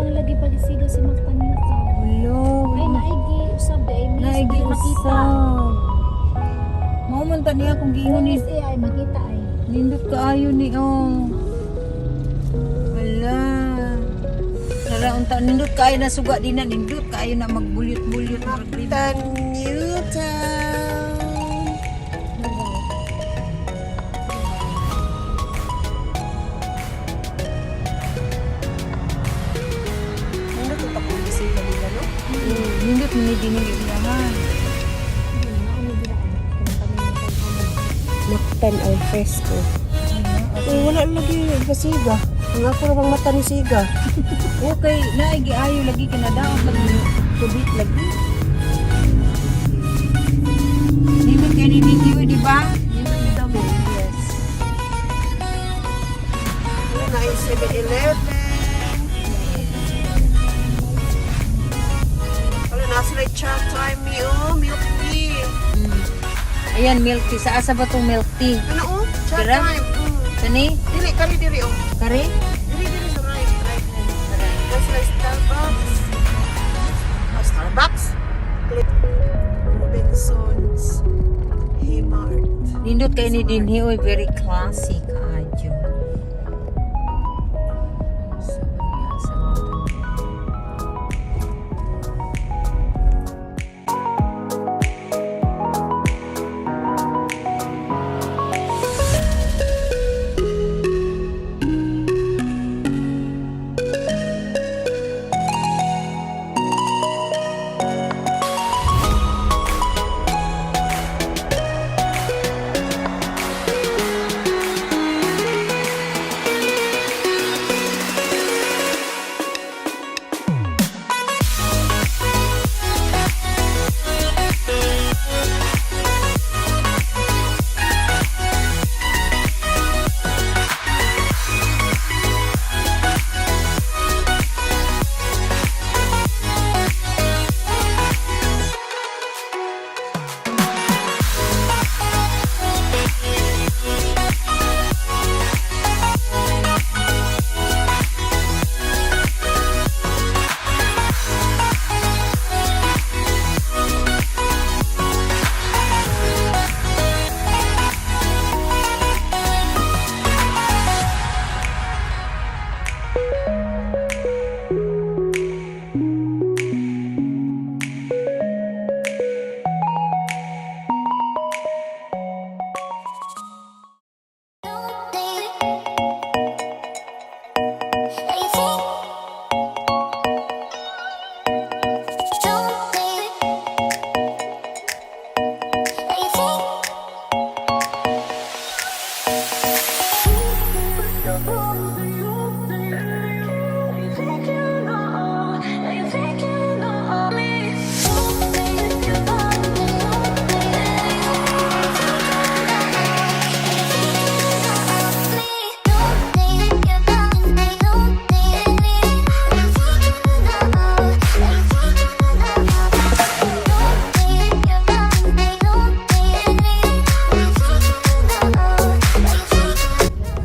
Wala lagi palisiga si Mactan New Town. Wala. Ay, naigi usab di ay miss. Naigi Di makita. usab. Mao man ta niya kung giingon ni Miss eh, ay makita ay. Nindot kaayo ni oh. Wala. Tara unta nindot kaayo na suga din na nindot kaayo na magbulyot-bulyot murag di ba? Mactan New Town. Nindot ito kung bisita nila, no? Nindot ni dinhi iyahan. Mactan al fresco. Eh, wala lagi basiga. Ang ako na bang mata ni siga. Okay, naigi ayo lagi kinadaot lagi tubit lagi. Nindot kay ni dinhi di ba? Nindot bitaw mo. Yes. Wala na yung 7-Eleven. Wala na sila yung chat time mi, oh, milk tea. Ayan, milk tea. Sa asa ba tong milk tea? Ano, oh? Chat Dira? time. Kani? Dili, kari diri, oh. Kare? Diri, diri sa right, right hand. Nasa sila Starbucks. Oh, Starbucks? Click. Robinsons. Haymart. Nindot kay ni dinhi oy, very classy kaayo. Sa ba niya, sa ba to?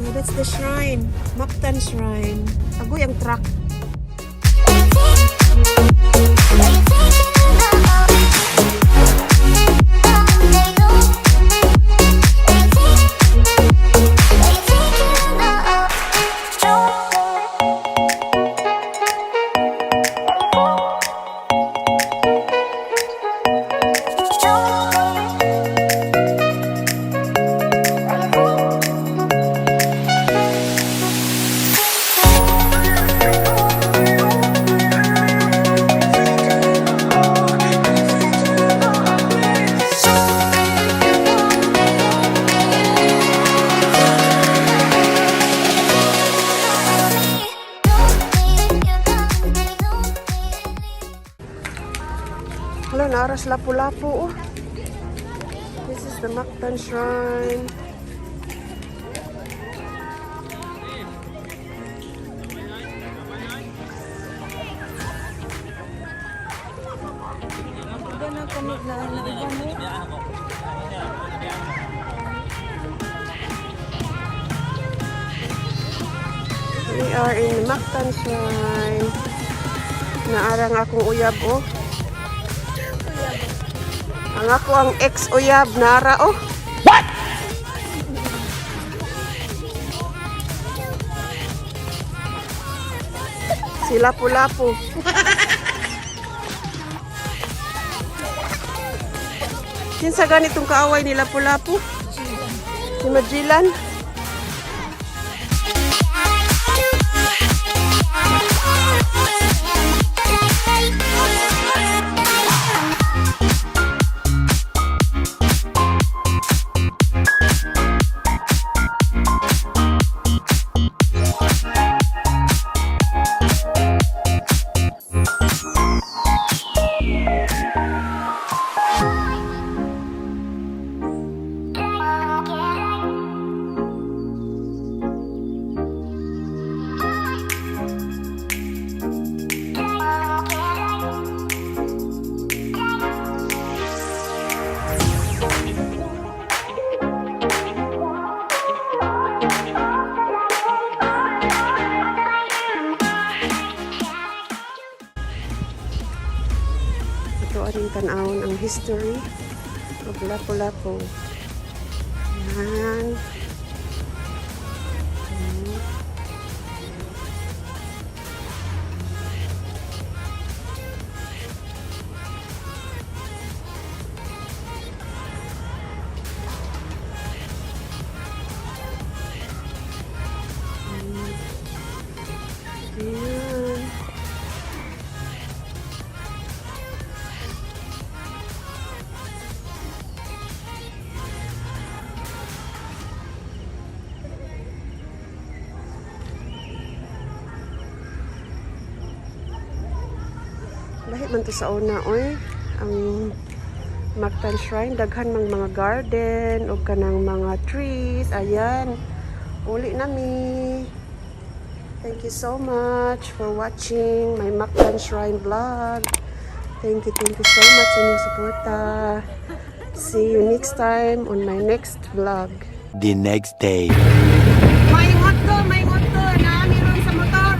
Yeah, that's the shrine. Mactan Shrine. Agoy ang truck. Hello, naras lapu-lapu. Oh. This is the Mactan Shrine. Iba na kami na na iba mo. We are in the Mactan Shrine. Naa ra ang akong uyab oh. Ang ako ang ex-uyab nara oh. What? Si Lapu-Lapu. Kinsa ganitong kaaway ni Lapu-Lapu? Si Magellan? Ito aring tan-awon ang history of Lapu-Lapu. Yan. Ayan. Lahi man to sa una oy. Ang Mactan Shrine daghan mang mga garden ug kanang mga trees. Ayan. Uli na mi. Thank you so much for watching my Mactan Shrine vlog. Thank you so much sa inyong suporta. See you next time on my next vlog. The next day. May to, naami ron sa motor.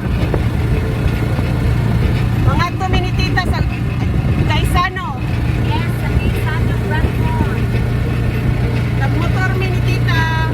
Mga to minitita sa Gaisano. Yes, sa Gaisano Brandon. Nagmotor minitita.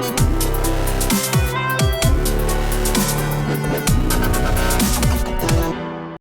Bye.